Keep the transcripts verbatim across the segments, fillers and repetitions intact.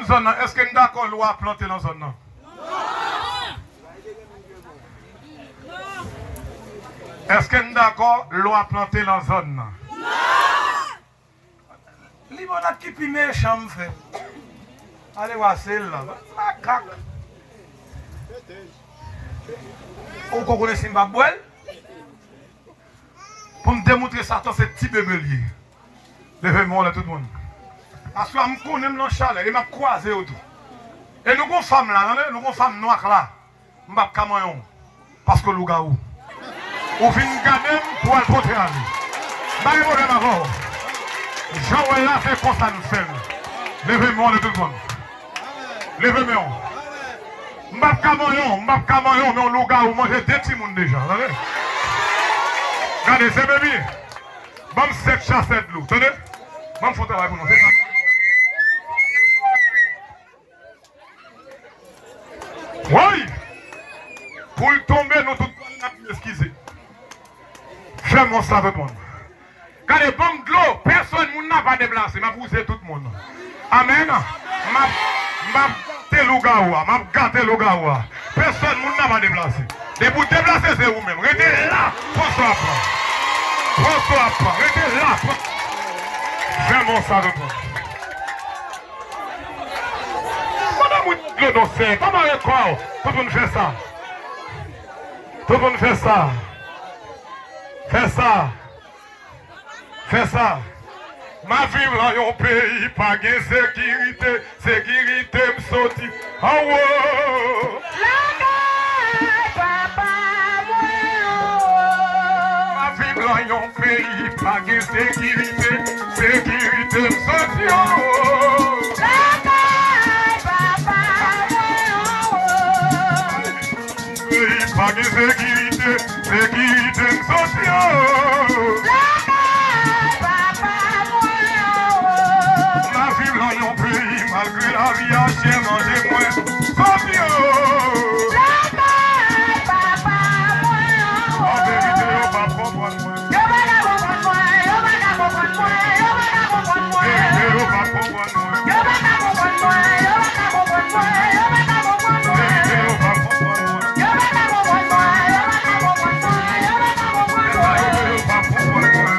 Zòn nan, èske n dakò lwa plante nan zòn nan? Èske n dakò lwa plante nan zòn nan? Limonad ki pi mechan m fè. Ale wase l la. Makak. Ou ko konnen si m p ap bwè l? Pou m demontre Satan se ti bebe l ye. Leve men w anlè tout moun. Aswè a m konnen m nan chalè e m ap kwaze yo tou. E nou gon fanm la, tande, nou gon fanm nwa k la. M p ap ka manyen w. Paske w lougawou. Ou vin gade m pou w al pote ale. M pa gen pwoblèm avè w. Jan w wè l la, se konsa n fè l. Leve men w anlè tout moun. Leve men w. M p ap ka manyen w, m p ap ka manyen w, men w lougawou manje de timoun deja, tande? Gade, se baby. Ban m sèt chasèt dlo, tande? Ban m fè yon travay pou nou, se sa. Woy! Pou l tonbe, nou tout pral la, eskize. Fè mons la, tout moun. Gade, ban m dlo, pèsòn moun nan pa deplase, m ap wouze tout moun. Amèn. M ap, m ap gate lougawou a, m ap gate lougawou a. Pèsòn moun nan pa deplase. Depi w deplase, se ou menm. Rete la, pran sa w ap pran. Pran sa w ap pran. Rete la, pran. Fè mons sa, tout moun. Madanm, wi, dlo non, sè, pa mare kò w. Tout moun fè sa. Tout moun fè sa. Fè sa. Fè sa. M ap viv lan yon peyi pa gen sekirite, sekirite m soti anwo. Lakay papa mwen anwo. M ap viv lan yon peyi pa gen sekirite, sekirite m soti anwo. Lakay papa mwen anwo. Peyi pa gen sekirite, sekirite m soti anwo. Lakay papa mwen anwo. M ap viv lan yon peyi malgre lavi a chè manje mwen soti anwo. Lakay papa mwen anwo. An verite, yo p ap konprann mwen. Yo pa ka konprann mwen, yo pa ka konprann mwen, yo pa ka konprann mwen. Verite, yo p ap konprann mwen. Yo pa ka konprann mwen, yo pa ka konprann mwen, yo pa ka konprann mwen. Yo pa ka konprann mwen, yo pa ka konprann mwen, yo pa ka konprann mwen.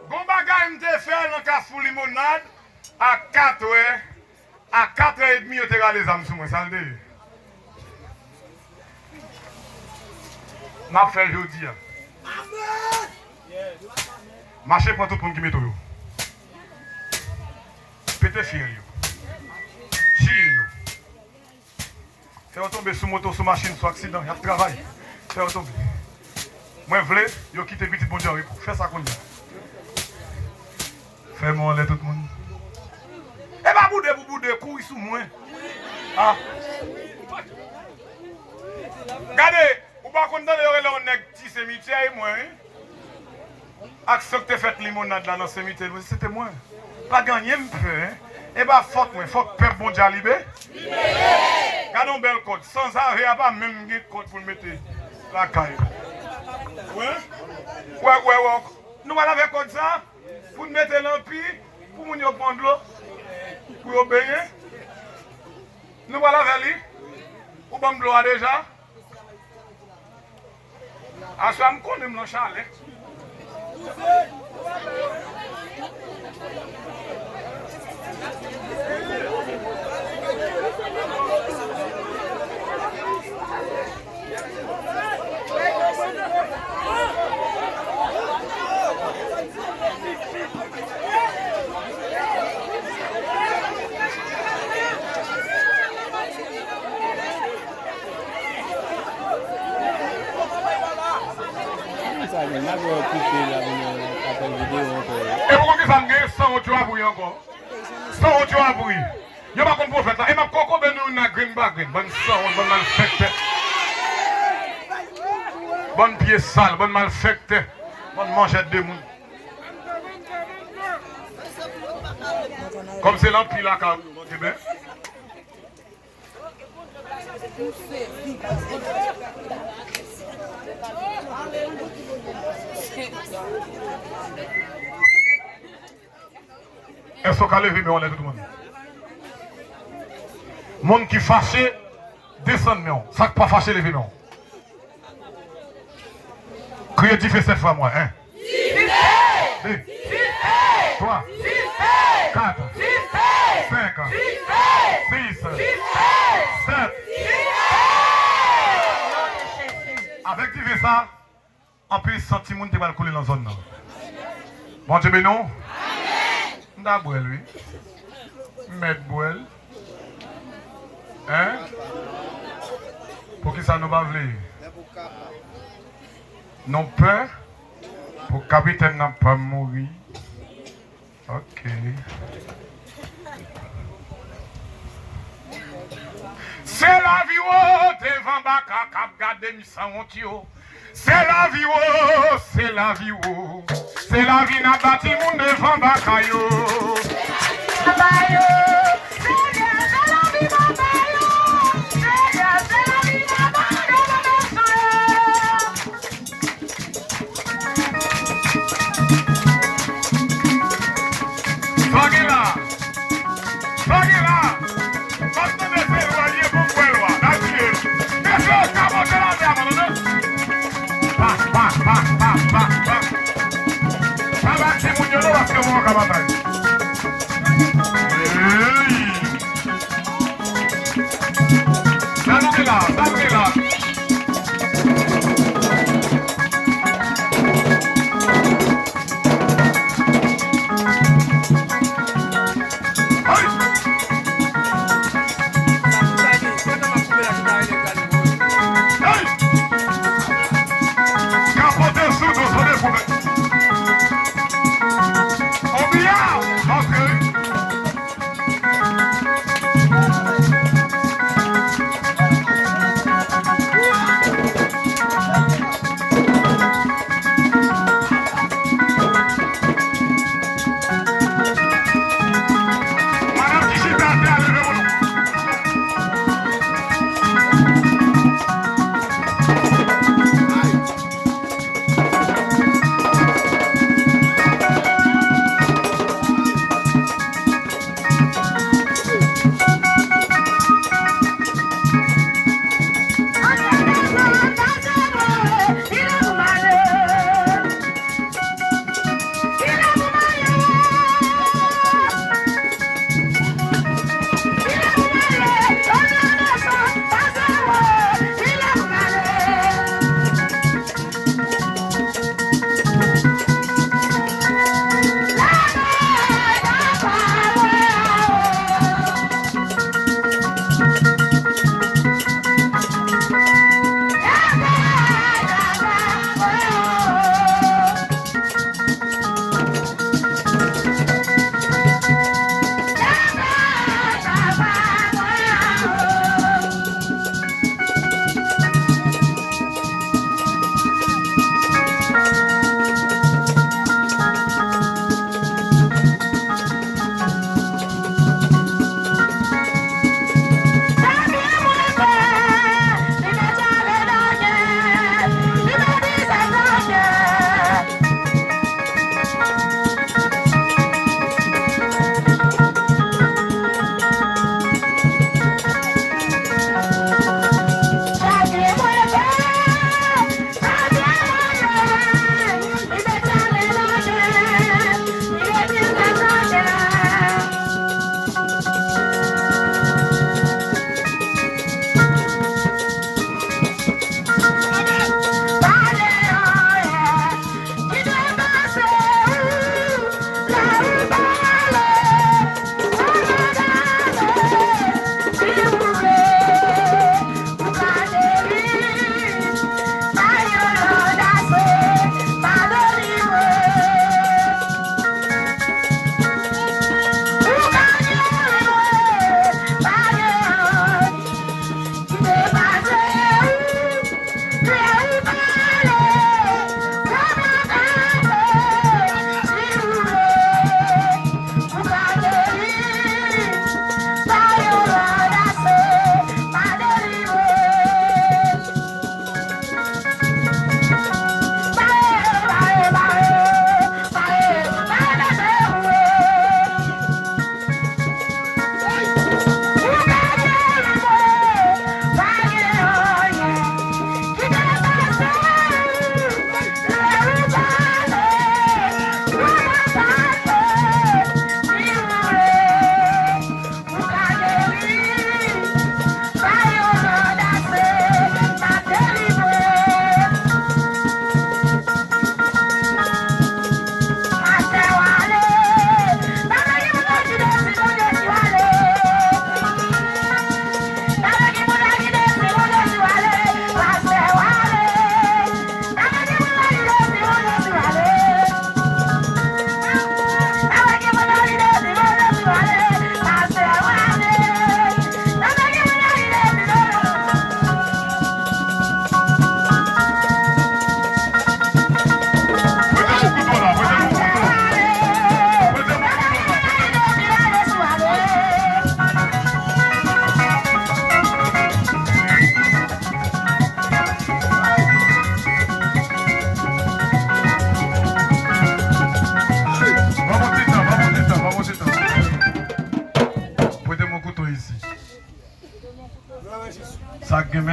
Gon bagay m te fè nan Kafou Limonad a katrè, a katrè edmi yo te rale zam sou mwen, sa l te ye? M ap fè l jodi a. Mache pran tout moun ki meto yo. Pete fyèl yo. Tiye yo. Fè yo tonbe sou moto, sou machin, sou aksidan, y ap travay. Fè yo tonbe. Mwen vle yo kite pitit Bondye an repo. Fè sa kounye a. Fè men w anlè tout moun. E pa boude pou boude, kouri sou mwen. Ah. Gade, ou pa konn tande yo rele yon nèg ti semityè, e mwen, wi. Aksyon ki te fèt Limonad la nan semityè, se te mwen. Pa gen anyen m fè, en. E pa fòt mwen, fòt pèp Bondye a libe. Libere! Gade yon bèl kòd. Sanzave a pa menm gen kòd pou l mete lakay. Wè? Wè, wè, wè. Nou pral avèk kòd sa pou n mete l anpi pou moun yo pran dlo, pou yo benyen. Nou pral avè li. Ou ban m dlo a deja? Aswè a m konnen m nan chalè. Sa gen, n ap wè w koupe la, vin nan apèl videyo ankò. E pou konn kisa m gen sanwont yo ap ri ankò? Sanwont yo ap ri. Yo pa konn pwofèt la. E m ap kokobe nou youn nan grenn pa grenn. Bann sanwont, bann malfèktè. Bann pye sal, bann malfèktè. Bann manjèt de moun. Kòm se lanpi lakay ou, Bondye ben. Èske w ka leve men w anlè tout moun? Moun ki fache, desann men w. Sa k pa fache, leve men w. Kriye dife sèt fwa mwen. En. Dife! De. Dife! Twa. Dife! Kat. Dife! Senk. Dife! Sis. Dife! Sèt. Dife! Avèk dife sa, anpil san timoun te pral koule nan zòn nan. Bondye beni w. M ta bwè l, wi. M mèt bwè l. Hein? Poukisa nou pa vle? Nou pè pou kapitèn nan pa mouri. Ok. Se lavi w devan baka k ap gade m sanwont yo. Se lavi w, se lavi w. Se lavi n ap ba timoun devan baka yo. Papa yo, Senyè, se lavi papa yo. Senyè, se lavi papa yo, papa yo. Sa gen la? Sa gen la? Ban m tande se lwa l ye pou m kwè lwa. N a di l. Mesye, sa monte la, men avan nou. Pa, pa, pa, pa, pa, pa. Pa bat timoun yo non, paske mwen ka batay. Hey!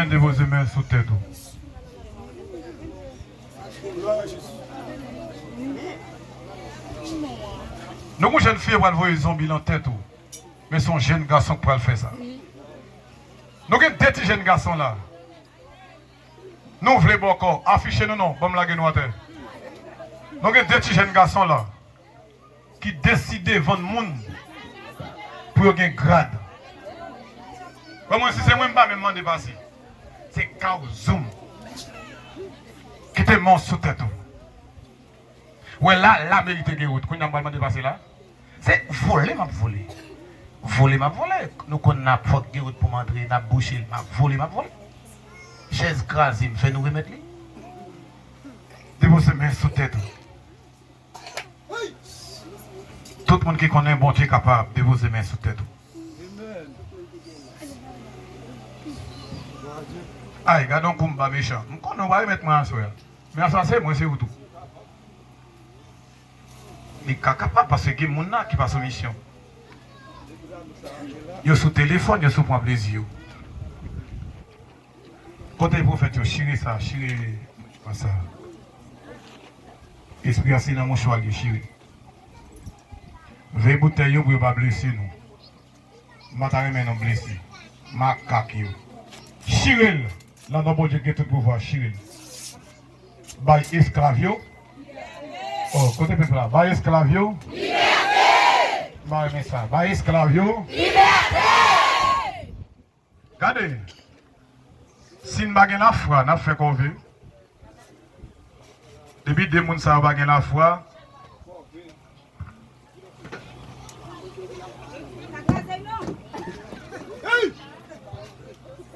Depoze men sou tèt ou. Nou gon jèn fi pral voye zonbi lan tèt ou. Men se yon jèn gason k pral fè sa. Nou gen de ti jèn gason la. Nou vle bòkò, afiche nou non, ban m lage nou atè. Nou gen de ti jèn gason la ki deside vann moun pou yo gen grad. Ban mwen, si se mwen, m pa menm mande pase. Se kaw zoum. Kite men w sou tèt ou. Wè la, la merite gen wout. Kounye a m pral mande pase la. Se vole m ap vole. Vole m ap vole. Nou konn n ap fòk gen wout pou m antre, n ap bouche l, m ap vole, m ap vole. Chèz kraze m, fè nou remèt li. Depoze men sou tèt ou. Tout moun ki konnen Bondye kapab, depoze men sou tèt ou. Ay, gade yon kou m ba mechan. M konnen w pa remèt mwen aswè a. Men sa se mwen, se ou tou. Li ka kapab, paske gen moun la ki pa sou misyon. Yo sou telefòn, yo sou pran plezi yo. Kote pwofèt yo, chire sa, chire sa. Espri a se nan mouchwa li chire. Veye boutèy yo pou yo pa blese nou. M pa ta renmen nou blese. Makak yo. Chire l. Nan non Bondye ki gen tout pouvwa, chire l. Bay esklav yo. Oh, kote pèp la? Bay esklav yo. M pa renmen sa. Bay esklav yo. Gade, si n pa gen lafwa, n ap fè kòve. Depi de moun sa yo pa gen lafwa,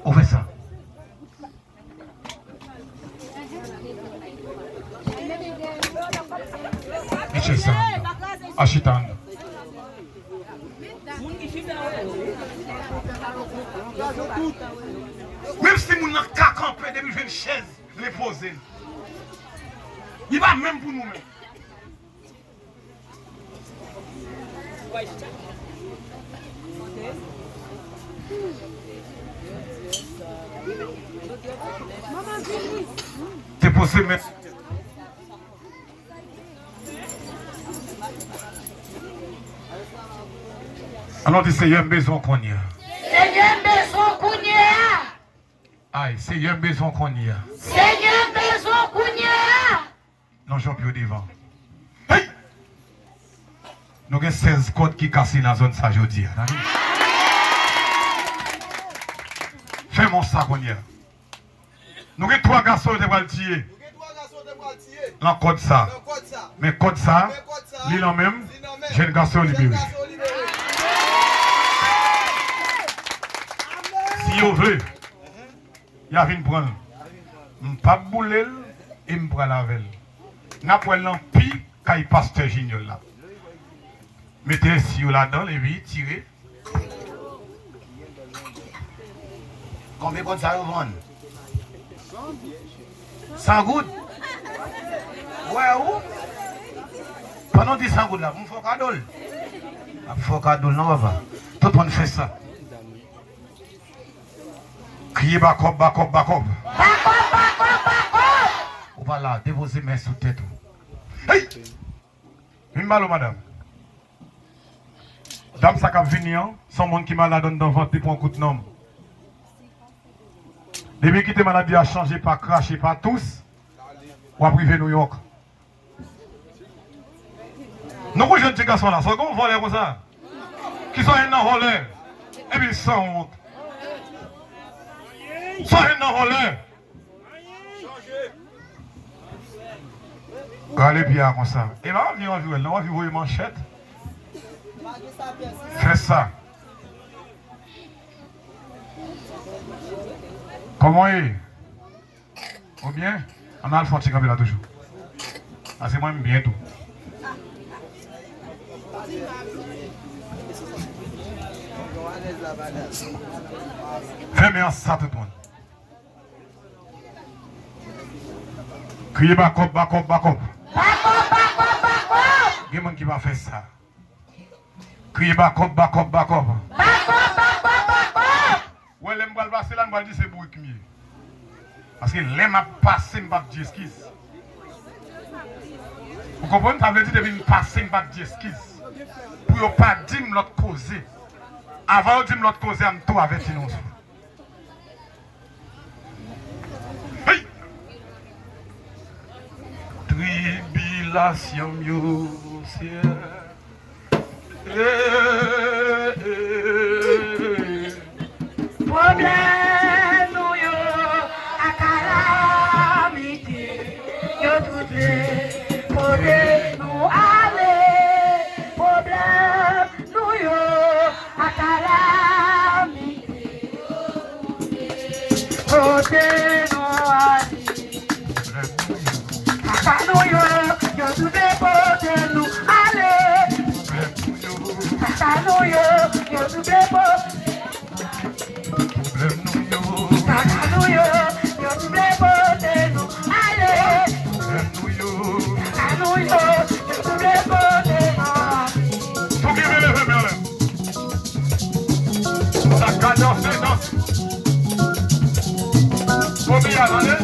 ou fè sa. Met chèz sa anndan. Al chita anndan. Menm si moun nan ka kanpe, depi l jwenn chèz, li poze l. Li pa menm pou nou menm. Te poze men. Alò di, Senyè, m bezwen w kounye a. Senyè, m bezwen w kounye a. Ay, Senyè, m bezwen w kounye a. Senyè, m bezwen w kounye a. Non, Jean Pierre devan. Hey! Nou gen sèz kòd ki kase nan zòn sa jodi a. Tande. Fè mwen sa kounye a. Nou gen twa gason yo te pral tiye. Nan kòd sa. Men kòd sa, li nan men m, jèn gason yo libere. Si yo vle, y a vin pran l. M p ap boule l e m pral avè l. N ap wè l nan pi kay pastè Jinyòl la. Mete si yo ladan l epi tire. Konbyen kòd sa yo vann? San goud. Wè ou? Pandan w di san goud la, pou m fè w kado l. M ap fè w kado l non, papa. Tout moun fè sa. Kriye bakòp, bakòp, bakòp. Bakòp, bakòp, bakòp. Ou pa la, depoze men sou tèt ou. Hey! Vin ba l, madanm. Dam sa k ap vini an, se yon moun ki malad anndan vant li, pran kout nanm. Depi kite maladi a chanje pa krache, pa tous, w ap rive Nouyòk. Nou konn jwenn ti gason la, sa gen yon vòlè konsa. Ki sa yon nan vòlè? Epi sanwont. Sa yon nan vòlè? Rale pye a konsa. E pa anvi, anvi wè l, non, anvi voye manchèt. Fè sa. Kòman w ye? Ou byen? Ann al fè yon ti kanpe la toujou. Pase mwen, m byen tou. Fèmen an sa, tout moun. Kriye bakòp, bakòp, bakòp. Bakòp, bakòp, bakòp. Gen moun ki pa fè sa. Kriye bakòp, bakòp, bakòp. Bakòp, bakòp, bakòp. Wè, lè m pral pase la, m pral di se bourik m ye. Paske lè m ap pase, m p ap di eskiz. Ou konprann? Sa vle di, depi m pase, m p ap di eskiz. Pou yo pa di m lòt koze. Avan yo di m lòt koze a, m tou avèti nou. Hey! Tribilasyon m yo, Seyè. Pwoblèm nou yo ak kalamite yo tou vle pote nou ale. Pwoblèm nou yo ak kalamite yo tou vle pote nou ale. Kaka nou yo, yo tou vle pote nou ale. Kaka nou yo, yo tou vle pote. Kaka nou yo, yo tou vle pote nou ale. Kaka nou yo, yo tou vle pote nou ale. Pou ki vle leve men anlè. Sa ka danse, danse. Kote a, tande?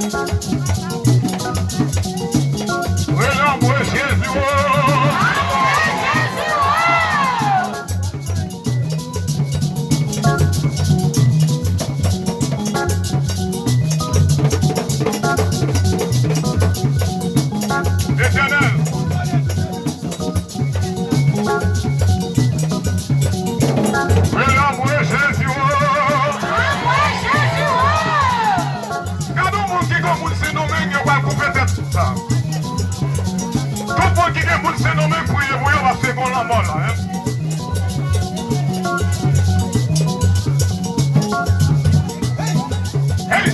Rele anmwe Jezi, wo! Etènèl! Rele anmwe Jezi, wo! Anmwe Jezi, wo! Gade yon moun ki gen moun Sendomeng, yo pral koupe tèt sa. Tout moun ki gen moun Sendomeng, priye pou yo, paske gon lanmò la, en. Hey!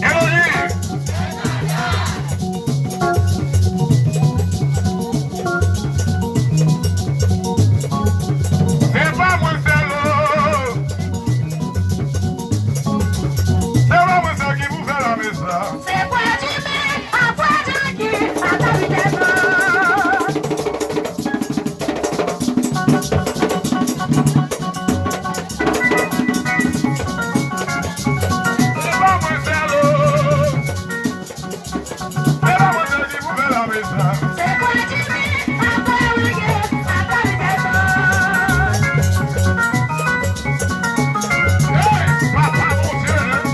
Elohim! Se pa mwen sèl, oh. Se pa mwen sèl ki pou fè lame sa. Se kwè di men, a kwè di ki, a kwè di men. Se pa mwen sèl, oh. Se pa mwen sèl ki pou fè lame sa. Se kwè di men, a kwè di ki, a kwè di men. Hey, papa Bondye, hein?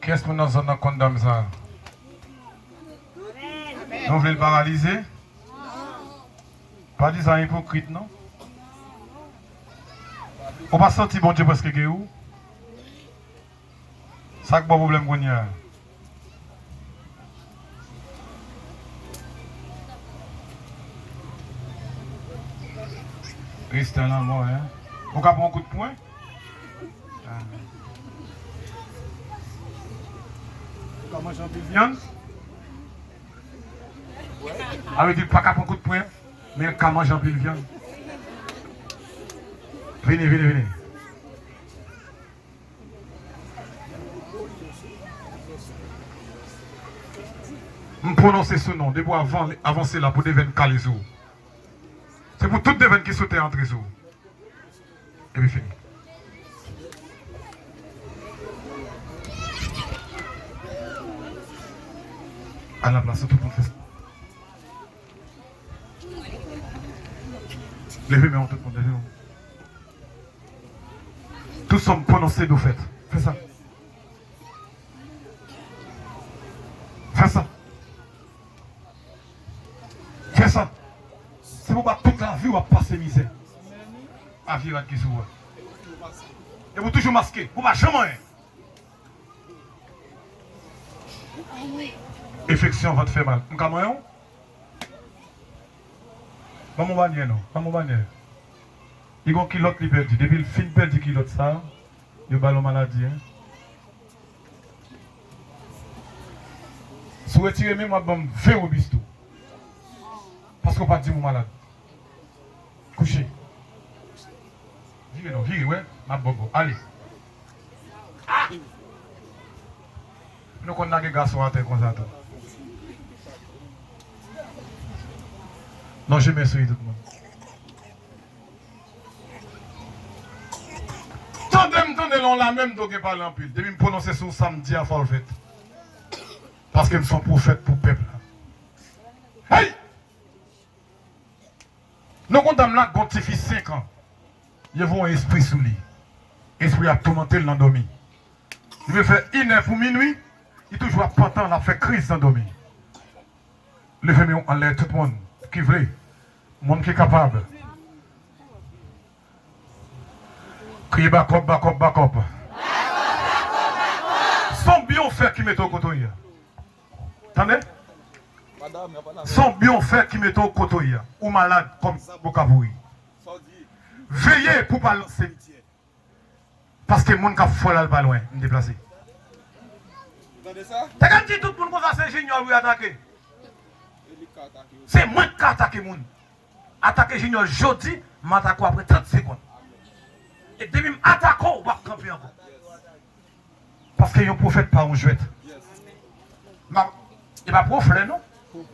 Kiyès moun nan zòn nan konn dam sa? Nou vle l paralize? Pa di sa ipokrit, non. Ou pa santi Bondye prèske geri w? Sa k ba w pwoblèm kounye a? Reste lanmò, en. Ou ka pran yon kout pwen? Ah. Ou ka manje anpil vyann? A vle di, pa ka pran kout pwen, men l ka manje anpil vyann. Vini, vini, vini. M pwononse sou non, depi w avan, avanse la pou devèn kale sou ou. Se pou tout devèn ki sou tè antre sou ou. Epi fini. Al nan plas ou, tout moun fè sa. Leve men w, tout moun, leve men w. Tout sòm pwononse do fèt. Fè sa. Fè sa. Fè sa. Se pou pa tout lavi w ap pase mizè. A vye rad ki sou ou a. E pou toujou maske. Pou pa janm anyen. Enfeksyon vant fè mal. M ka manyen w? Ban m yon banyè non. Ban m yon banyè. Li gon kilòt li pèdi. Depi l fin pèdi kilòt sa, yo ba l yon maladi, en. Si w retire men m, w ap ban m ven Robusto. Paske w pa di m ou malad. Kouche. Vire non, vire, wè. M ap ba w bon. Ale. Ah! Nou konn lage gason atè konsa tou. Non, je m'excuse tout moun. Tande m, tande lè w la menm, dwe gen pale anpil. Depi m pwononse sou w sa m di a, fò l fèt. Paske m se yon pwofèt pou pèp la. Hey! Nou gon dam la, gon tifi senk an. Yo voye yon espri sou li. Espri a toumante l nan dòmi. Li vle fè inè pou minwi, li toujou ap pantan, l ap fè kriz nan dòmi. Leve men w anlè, tout moun ki vle, moun ki kapab. Kriye bakòp, bakòp, bakòp. Zonbi w fè ki mete w kote w ye a. Tande? Zonbi w fè ki mete w kote w ye a. Ou malad kòm zabo ka pouri. Veye pou pa l nan simityè. Paske moun k ap fè w la, l pa lwen. M deplase. Te ka di tout moun konsa se Junior wi atake. Se mwen k ka atake moun. Atake Junior jodi, m atake w apre trant segonn. E depi m atake w, w p ap kanpe ankò. Paske yon pwofèt pa yon jwèt. M ap, e pa pwoflè non. Ou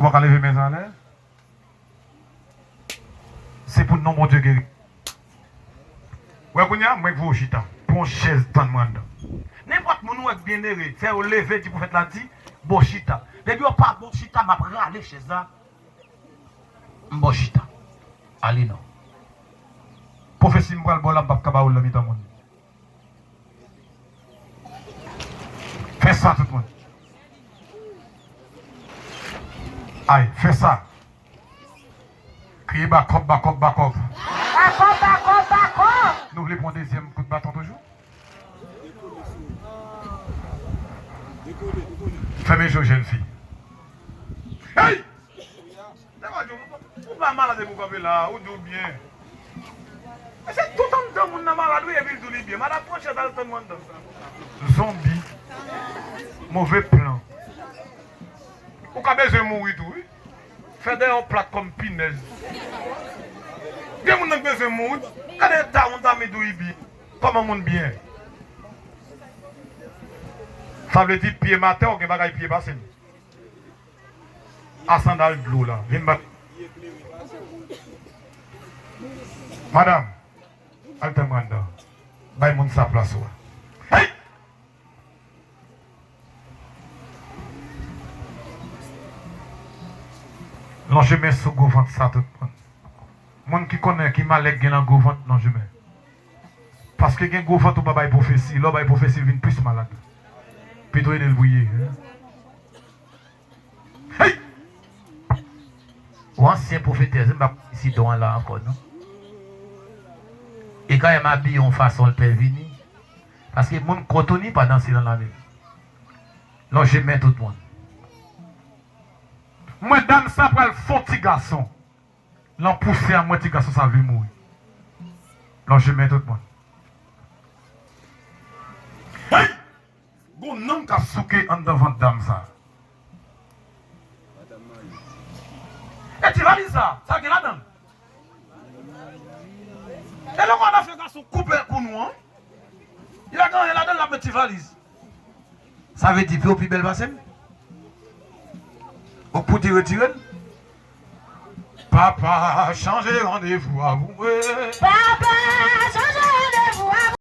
pa ka leve men sa anlè? Se pou non Bondye geri. Wè kounye a, mwen k voye w chita. Pran yon chèz, tann mwen anndan. Nenpòt moun ou wè k byenere, fè yo leve, di pwofèt la di, ba w chita. Depi yo pa ba w chita, m ap rale chèz la. M ba w chita. Ale non. Pwofesi m pral ba w la, m p ap ka ba w l nan mitan moun. Fè sa, tout moun. Ay, fè sa. Kriye bakòp, bakòp, bakòp. Bakòp, bakòp, bakòp. Nou vle pran dezyèm kout baton toujou? Fèmen je w, jèn fi. Hey! Ou pa malad epi w kanpe la, ou di w byen. E se tout anndan moun nan malad wi, epi l di w li byen. Madanm, pran chèz al tann mwen anndan. Zonbi. Move plan. Ou ka bezwen mouri tou wi. Fè dèyè w plat kòm pinèz. Gen moun nan k bezwen mouri. Gade eta moun ta met ou byen. Kòman moun byen? Sa vle di pye m atè, ou gen bagay pye pase m. A sandal dlo la. Vin bat. Madanm, al tann mwen anndan. Bay moun sa plas ou a. Hey! Lonje men sou gwo vant sa tout moun. Moun ki konnen ki malè k gen nan gwo vant, lonje men. Paske gen gwo vant ou pa bay pwofesi, lè w bay pwofesi l vin plis malad. Pito ede l priye. Hey! Ou ansyen pwofetè, m pa konn si don an la ankò, non. E kay m abiye yon fason l pè vini. Paske moun kontoni pa danse nan lame. Lonje men tout moun. M wè dam sa pral fon ti gason. Lan pouse a, m wè ti gason sa vle mouri. Lonje men tout moun. Hey! Gon nonm k ap souke anndan vant dam sa. E ti valiz sa, sa gen ladan l? E lè w konn afè gason koupe kou nou an? Yo gen anyen ladan l, l ap met ti valiz. Sa vle di, pi w pi bèl pase m? Ou k pou di retire l? Papa, chanje randevou a pou mwen.